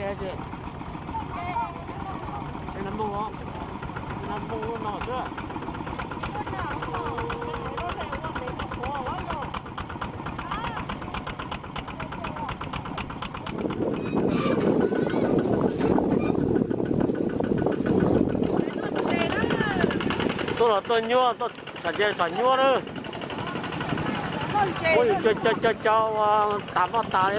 Tuaj los tuaj nyuaj, tuaj txhom ntses txhom nyuaj na. Ua yus co co co ua tas poj tas li.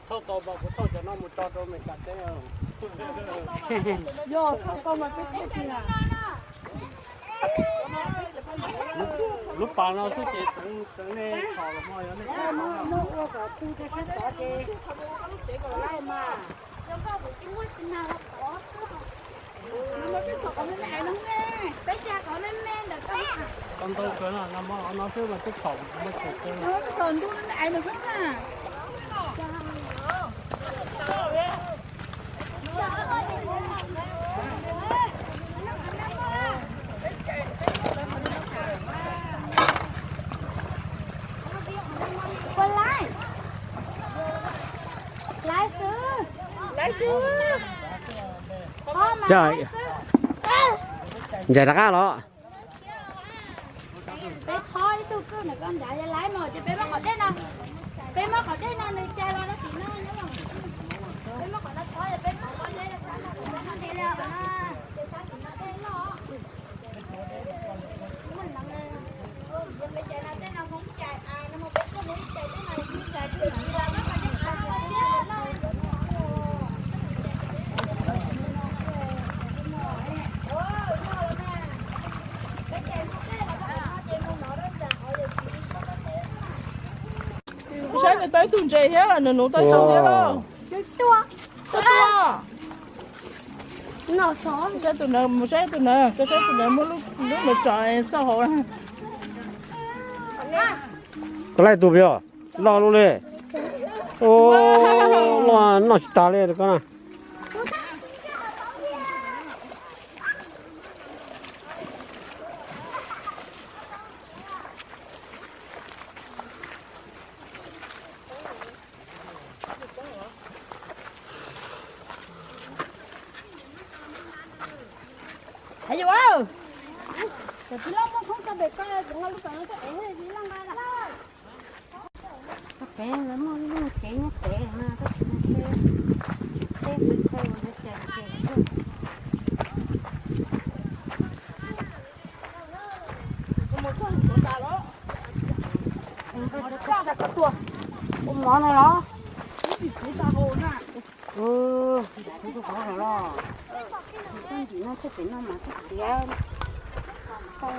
Thauj tau mas kuv thauj cov no mus tso rau Meskas teb. Yog thauj tau mas peb thauj kiag. Lub pas no xwb ces tseev nej txhom los mas yog nej ua kom tu rau sab tod ces laij mas. Tau ntau kawg no, no xwb mas twb txhom muaj tseem kawg. Ua laib, laib xwb. Ncaim rov qab los. Peb txhob ib tug kwj ntawm koj nrad, yog laib mas ces peb muab qhov dej no, peb muab qhov dej no nws cais los rau tim no nyob los. Peb muab qhov no txhob, yog peb muab qhov dej no sab no, qhov no dej loj, ces sab tim no dej loj. Saib nws tau ib tug ntses thiab, nws nuv tau ib tug thiab lauj. Tua, tua. Saib tus na, mus saib tus na, koj saib tus na muab lub nws tso xauj hauv. Koj laij tus peb os, loj lub li. Loj noj tsis tas li koj na. Tsis loj muaj thoob tso pem ko, lub pem no coj ev tsis loj nqa. Peb lawv muaj lub cev nyob pem no, tab sis no peb pw thawj ua ntawd ces ces mus txog tuav tas los. Ua mov no los. Tus qhov no los. Txoj ntim no txoj pem no mas txoj tiav tau.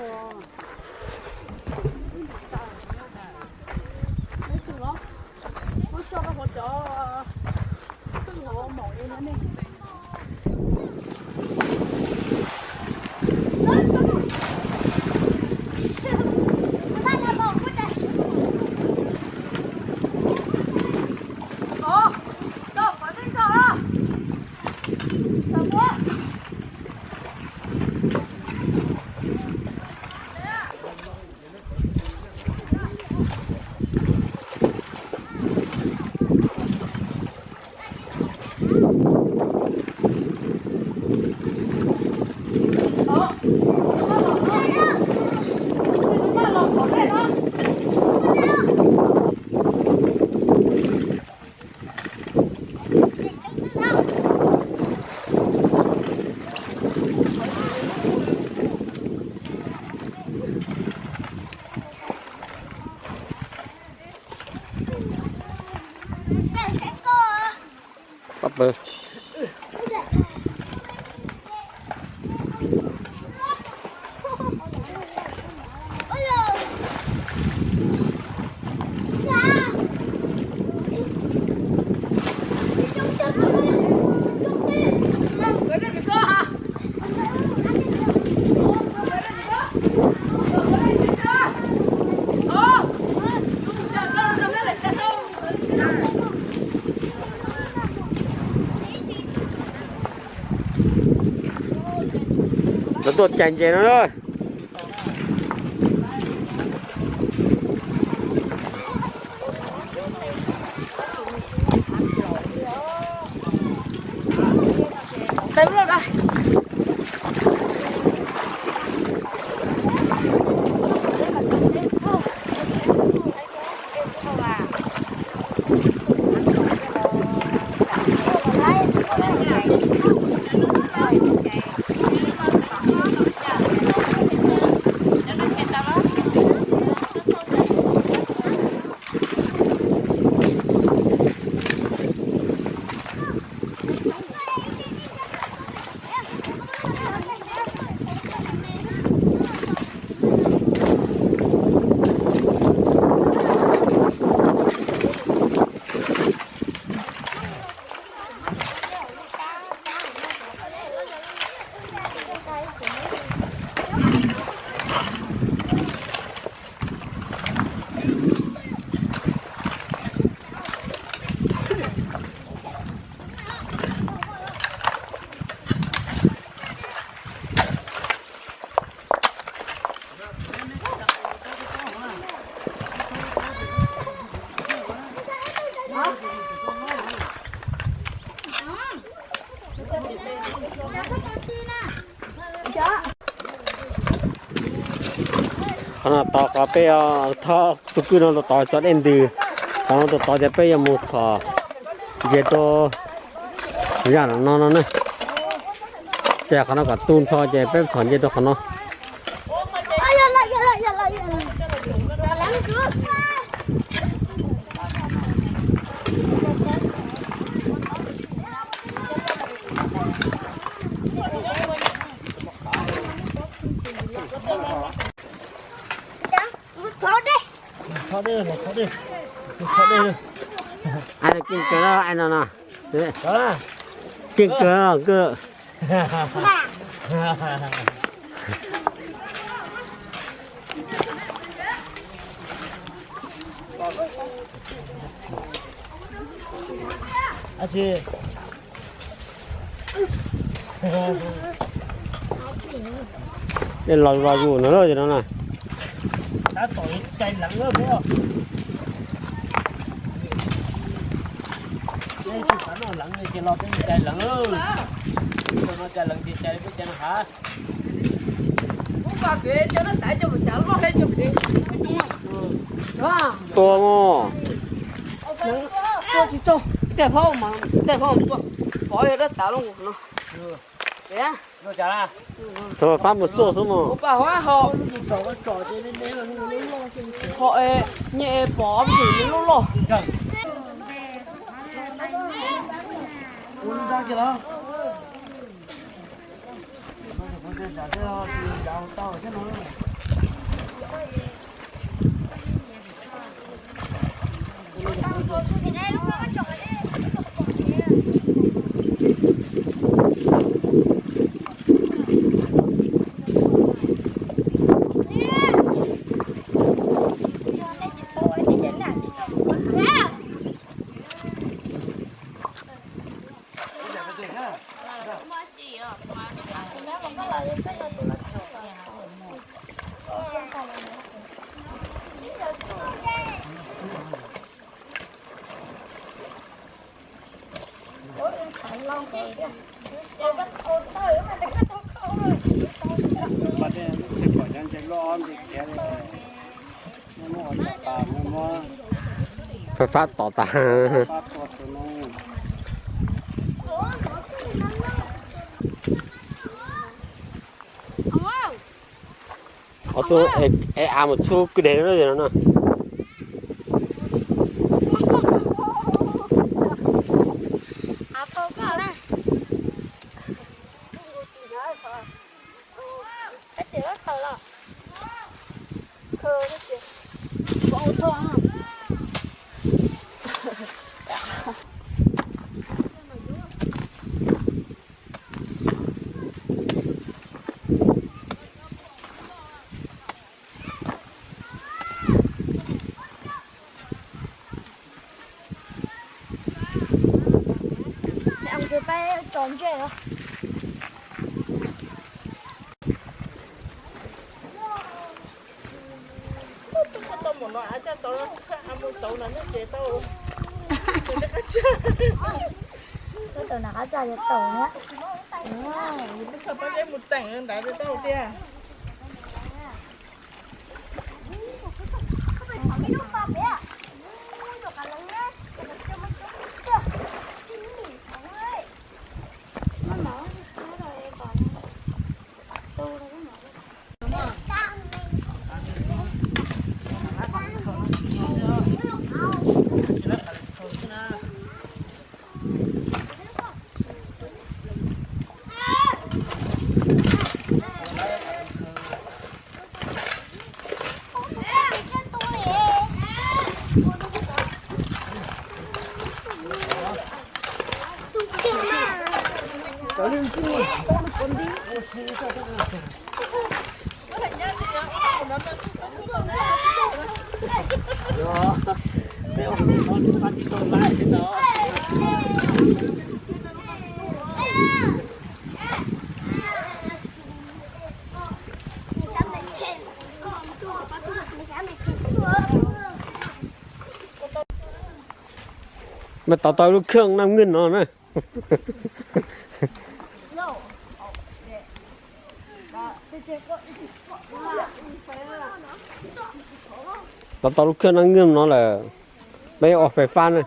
Muab coj rau hauv cov twj hauv maum li no ne. Pab pawg. Tuaj cais ntses no na. Qhov no tod qhov peb thaub tus kwj no tus tod tso dej ntws, qhov no tus tod ces peb yuav mus txhom ntses rau zaj no no na. Ces qhov no kom tu nrho ces peb txhom ntses rau qhov no. Ai, keej kawg na, ai no no. Keej kawg na, kawg. Los los yus no lawm no na. Tua mog. Tej phob mas, tej phob mas pov yog dab tas loj no. Txhob fab mus xuaj xwb mog. Ho nyem pom loj loj. Fab fab tom tas. Ob tug es av mus txhub kwj deg no na. Peb tso ntsej os. Tab tom nram qab tsa ces tau na. Mus teem nrad ces tau tiag. Mas tau tau lub khaj naj ngwj no na. Tau tau lub khaj naj ngwj no lawm, peb ua fais fab na.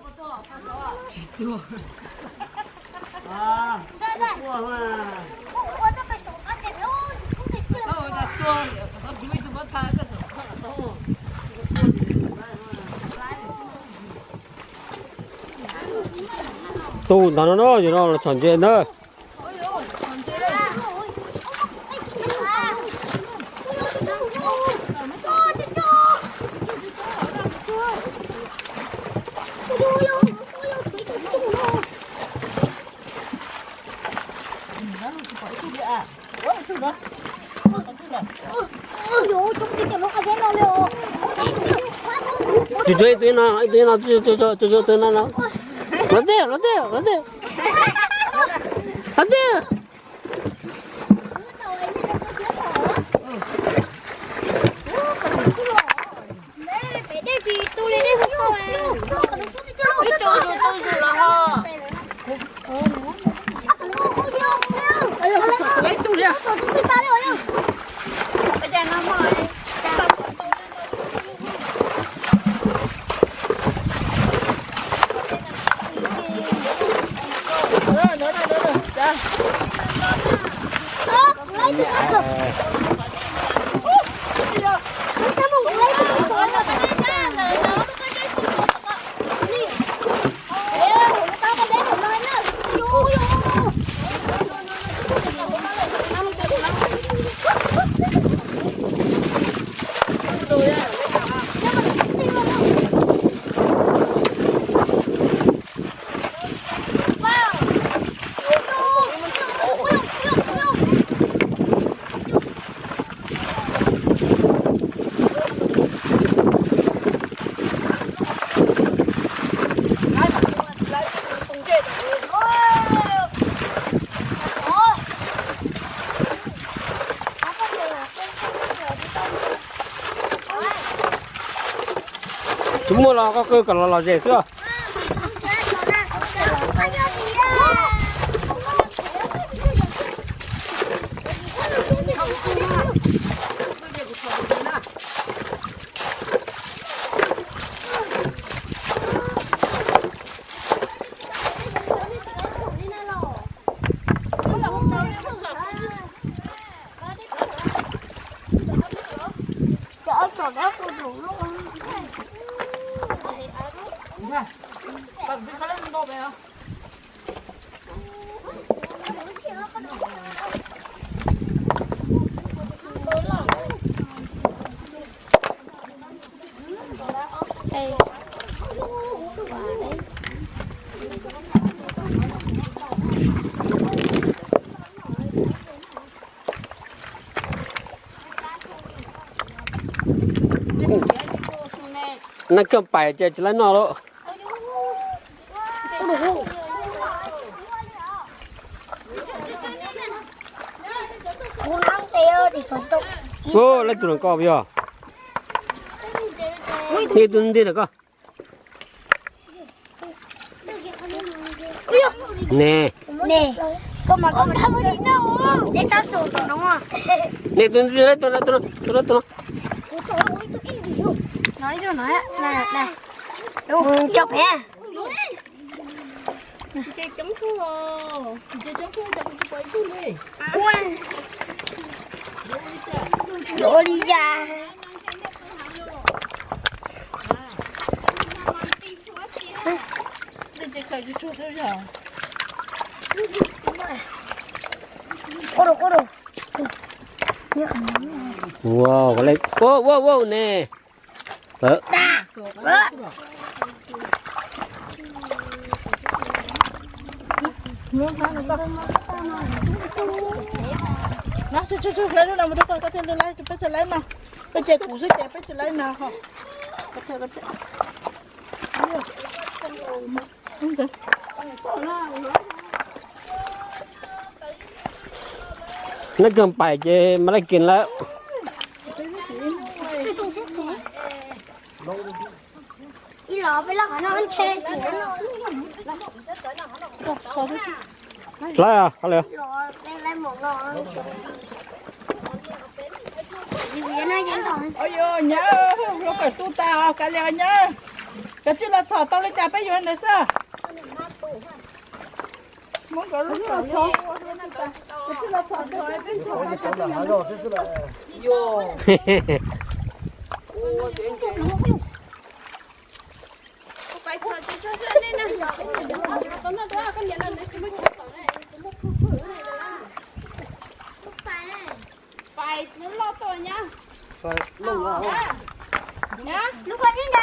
Tus ntawd no, yog no los txhom ntses ntag. Tsuag tsuag ib tug no, ib tug no, tsuag tsuag ib tug no no. Los ntej, los ntej, los ntej. Los ntej. Tsis muaj los koj qw kom los lom zem xwb. Naj koj pais ces tsis laib noj lawm. Ub, leej twg los koj yog? Ib tug ntij los koj. Ne. Ne. Koj mas koj mas tau pw li no. Dej txhob xum tus no. Ne, tus no, tus no, tus no, tus no. No, ib tug no, na, na. Coj pem. Ua li cas? Ua rau, ua rau. Wow, wow, wow, ne. Koj ces kuv xwb ces peb tsis laib no. Nab kawg pais ces mas laij kiag lawm. Laib, qhov li. Nyab, luag kawm tu tas os, kav liam nyab. Kav tsij los txhom tau li cas peb yuav ntawd xwb. Muab nkawd lub txhom, kav tsij los txhom tau peb ntsuag. Pais loj tuaj nyab. Lub fais nyab,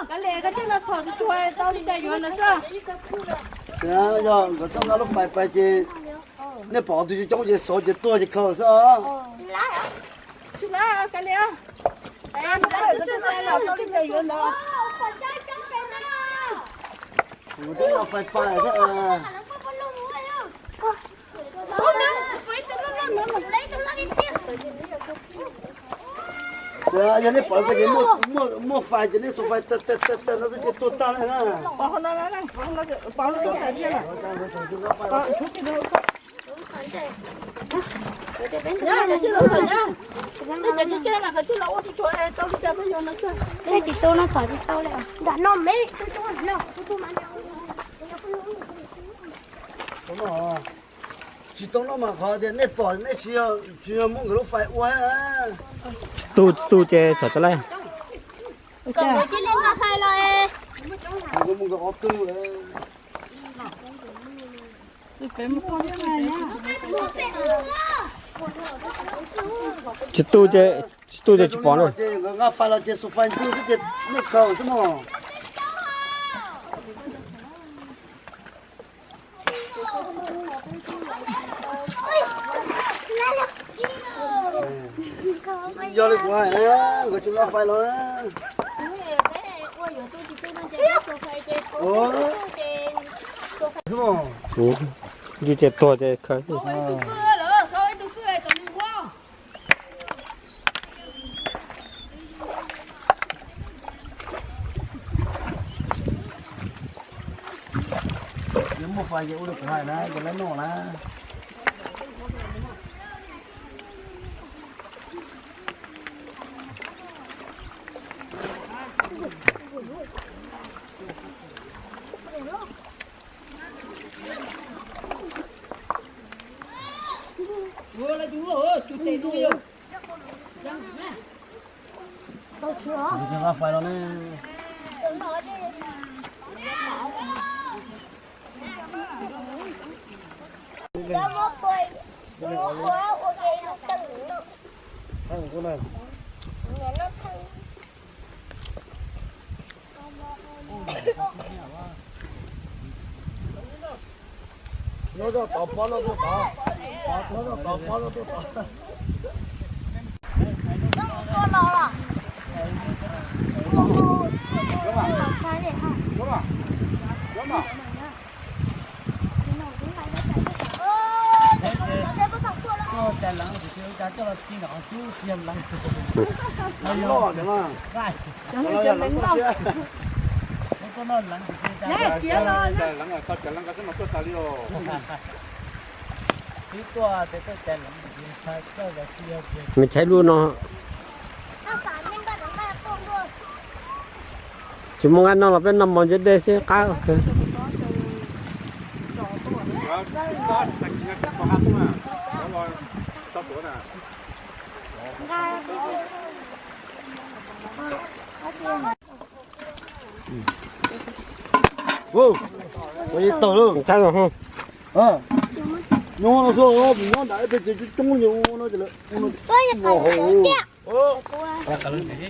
koj li koj coj los txhom tsuag tau li cas yuav no xwb. Yog nkawd tuaj nqa lub fais pais ces nej pom tus coob coob ces xov ces tuag ces khaws xwb os. Tsis laib, kav liam. Tau li cas yuav ntawd. Nkawd tuaj nqa fais pais xwb. Yog nej pom ko ces muaj fais ces nej xuas fais tawg tawg tawg no xwb ces tuag tag na. Tsis tau no, tsis tau no mas qhov tias nej pom nej tsis yog muab nkawd lub fais ua. Tsis tu, tsis tu ces txhom tau lawm. Tsis tu ces, tsis tu ces tsis pom na. Nkawd nqa fais los ces xuas fais ntsuag xwb ces nej khaws xwb mog. Yog li kuv hais na, nkawd tsis nqa fais los na. Ntsis ces tuag ces khaws. Yog muaj fais ces ua li kuv hais na, ces lawv noj na. Nws tshaib lub no. Tsis muaj nqaij noj los peb noj mov ntse dej xwb qab. Ua li tau lawm. Nyob no xwb, nyob nram ib peb tsev coob coob li no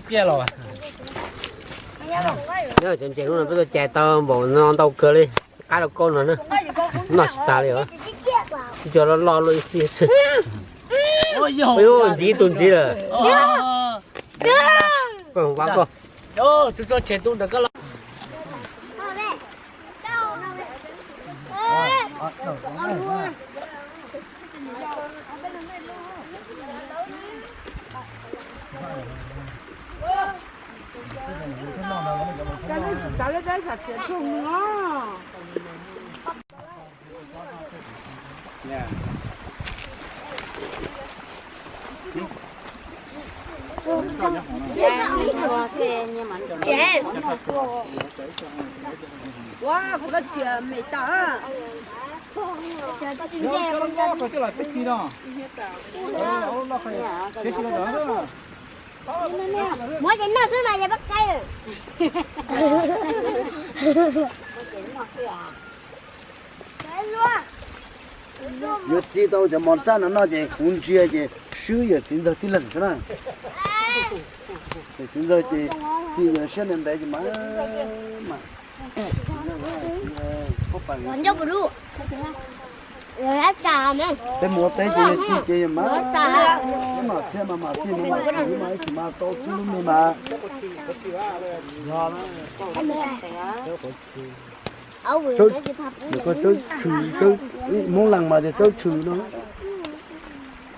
ces lawv ua no. Cov ntses hnub no peb tuaj cais tau npaum no ntau kawg li, qab rau koj no na. Noj tsis tas li os. Cov loj loj luaj ib xib. Ntxiv tus ntxiv lawm. Koj, koj. Muab ces noj xwb mas ces pab qaib. Yuav txi tau cov mov raj no noj ces kuv ntsia ces swb yawm txiv ntxawg tib leeg xwb na. Yawm txiv ntxawg ces txi yawg siab ntev ntev ces mas mas. Peb mus ua teb ces yawg txi ces yawg mas mam txhiaj mas mam txhiaj mas mas ib txhis mas tau xwb lub me mas. Nws koj tsawb tshwm, Hmoob Lees mas tias tsawb tshwm no,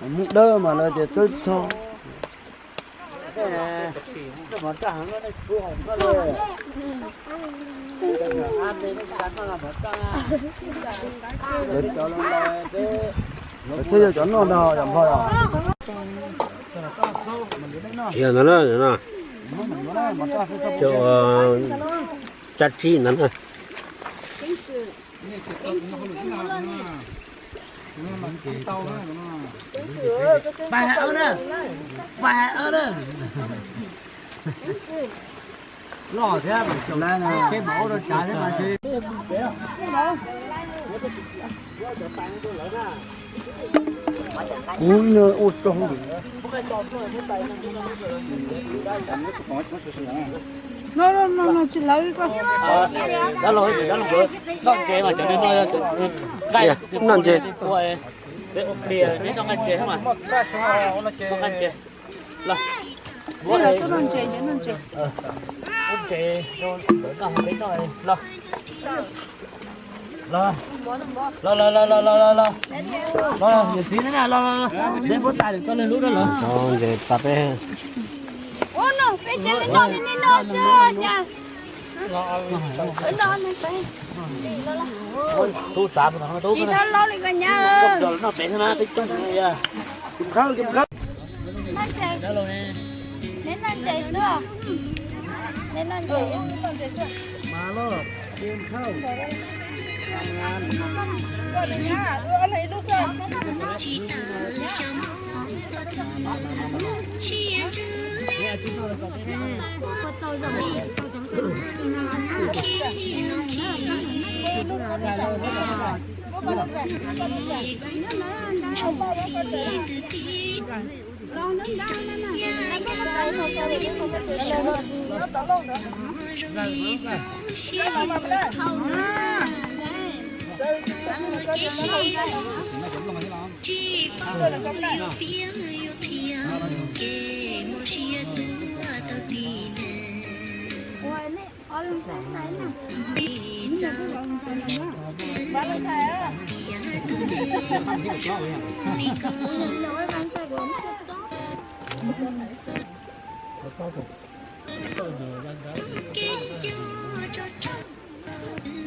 Hmoob Dawb mas lawv tias tsawb txho. Lawv thiaj yog cov noj no yom Nplog yom. Tsis yog ntawd na, cov tsab tsib ntawd na. Loj thiab, peb mov ua rau tsav thiab mas. Kuv ua tsaug. Noj ntses mas cov no noj ntses. Noj ntses. Los, los, los, los, los, los, los, los, yawm txiv na, los, los, los, peb puab tas lwm koj lwm lub na los. Ntses tas peb. Ub, no peb tsev li no li no xwb cas. Tub tav tsis tau laub li koj nyab. Noj pem xwb na, peb coob. Neb noj ntses xwb. Neb noj ntses. tso tso.